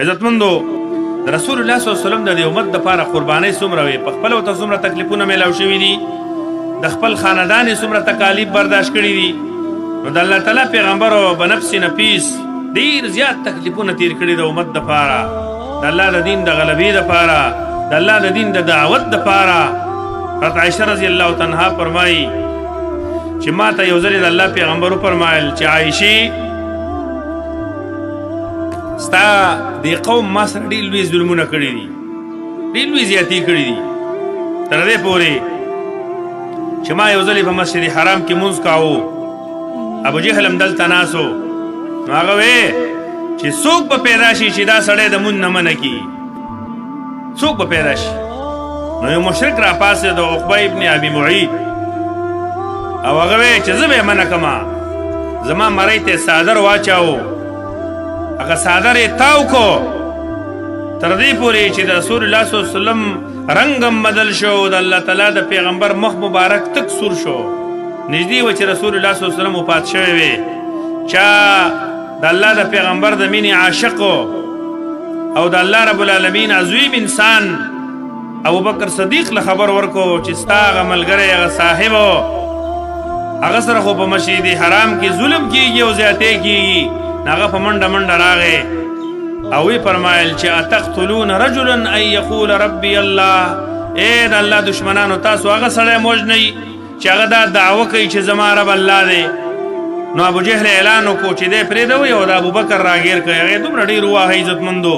عزتمندو، د رسول الله صلی الله علیه وسلم د دې امت دپاره قربانۍ څومره وې، په خپله ورته څومره تکلیفونه میلاو شوي دي، د خپل خاندان یې څومره تکالیف برداشت کړي دي. نو د الله تعالی پیغمبر او بنفس نفیس ډیر زیات تکلیفونه تیر کړي د امت دپاره، د الله د دین د غلبې دپاره، د الله د دین د دعوت دپاره. حضرت عائشه رضی الله تعالی عنها فرمایي چې ما ته یو ځل د الله پیغمبر وفرمایل چې عائشې، ستا د قوم ما سره ډېر لوی ظلمونه کړي دي، ډېر لوی زیاتې کړي دي، تر دې پورې چې ما یو ځل په مسجد حرام کې مونځ کاوه، ابو جهل هم دلته ناست و. نو هغه وی چې څوک به پیدا شي چې دا سړی د مونځ نه منع کړي، څوک به پیدا شي؟ نو یو مشرک را پاڅېد، عقبه ابن ابي معیط، او هغه وی چې زه به یې منع کړم. زما مرۍ ته څادر واچاو، هغه څادر یې تاو کو تر دې پورې چې د رسول الله صلی الله علیه وسلم رنګ هم بدل شو، د الله تعالی د پیغمبر مخ مبارک تک سور شو. نږدې و چې رسول الله صلی الله علیه وسلم وفات شوی وي. چا د الله د پیغمبر د مینې عاشق او د الله رب العالمین عظیم انسان ابو بکر صدیق له خبر ورکو چې ستا هغه ملګری، هغه صاحب، هغه سره خو په مسجد حرام کې ظلم کیږي او زیاتې کیږي. هغه په منډه منډه راغی او وی فرمایل چې اتقتلون رجلا ان یقول ربي الله، اے د الله دشمنانو، تاسو هغه سړی موج نه چې هغه دا دعوه کوي چې زما رب الله دی. نو ابو جهل اعلان وکړو چې دی پرېږدوئ او د ابوبکر راګیر کړئ. هغې دومره ډېر وواهه عزتمندو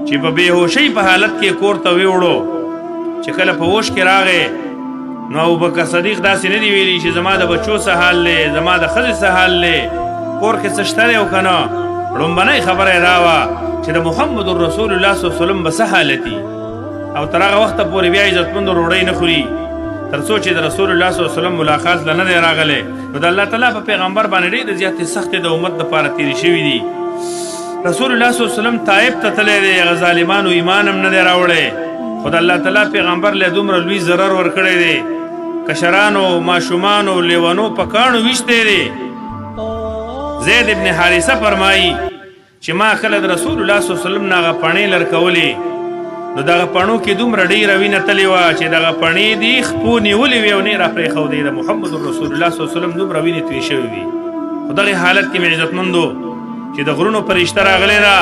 چې په بېهوشۍ په حالت کې کور ته ویوړو. چې کله په هوش کې راغی نو ابوبکر صدیق داسې نه دی ویلي چې زما د بچو څه حال دی، زما د ښځې څه حال دی، کور کې څه شته دی او که نه. ړومبنۍ خبره یې دا وه چې د محمد رسول الله صلی الله علیه وسلم به څه حالت وي. او تر هغه وخته پورې بیا عزتمندو ډوډۍ نه خوري تر څو چې د رسول الله صلی الله علیه وسلم ملاقات له نه دی راغلی. نو د الله تعالی په پیغمبر باندې ډېرې زیاتې سختې د امت دپاره تېرې شوې دي. رسول الله صلی الله علیه وسلم طائف ته تللی دی، هغه ظالمانو ایمان هم نه دی راوړی، خو د الله تعالی پیغمبر له دومره لوی ضرر ورکړی دی، کشرانو، ماشومانو، لیونو په کاڼو ویشتی دی. زید ابن حارثه فرمایي چې ما کله د رسول الله صلی الله علیه وسلم نه هغه پڼې لرکولې، نو دغه پڼو کې دومره ډېره وینه تلې وه چې دغه پڼې دي خپو نیولې وې او نه یې راپرېښودې. د محمد رسول الله صلی الله علیه وسلم دومره وینې تویې شوې وې. خو دغې حالت کې مې عزتمندو چې د غرونو فرشته راغلې ده،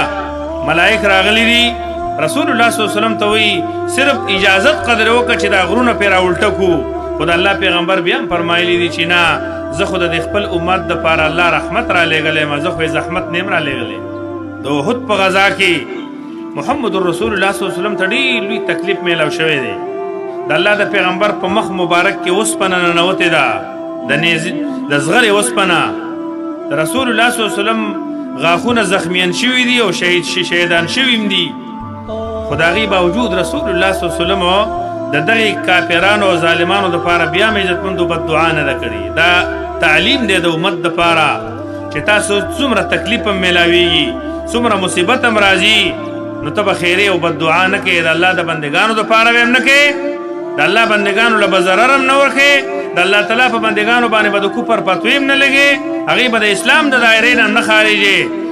ملائک راغلي دي، رسول الله صلی الله علیه وسلم ته وایي صرف اجازت قدر وکړه چې دا غرونه پرې راولټه کړو. خو د الله پیغمبر بیا هم فرمایلي دي چې نه، زه خو د خپل امت دپاره الله رحمت را لېږلی یم، زه خو یې زحمت نه یم را لېږلی. د احد په غذا کې محمد رسول الله صلی الله علیه وسلم ته ډېر لوی تکلیف میلاو شوی دی. د الله د پیغمبر په مخ مبارک کې اوسپنه ننوتې ده، د نیزې د زغرې اوسپنه. د رسول الله صلی الله علیه وسلم غاښونه زخمیان شوي دي او شهیدان شوي هم دي. خو د هغې باوجود رسول الله صلی الله علیه وسلم د دغې کافرانو او ظالمانو دپاره بیا هم عزتمندو بد دعا نه ده کړې. دا تعلیم دی د امت دپاره چې تاسو څومره تکلیف هم میلاویږي، څومره مصیبت هم راځي، نو ته به خیرې او بد دعا نه کوې، د الله د بندګانو دپاره به هم نه کوې، د الله بندګانو له به ضرر هم نه ورکوې، د الله تعالی په بندګانو باندې به د کفر فتوې هم نه لګې، هغې به د اسلام د دایرې نه نه خارجې.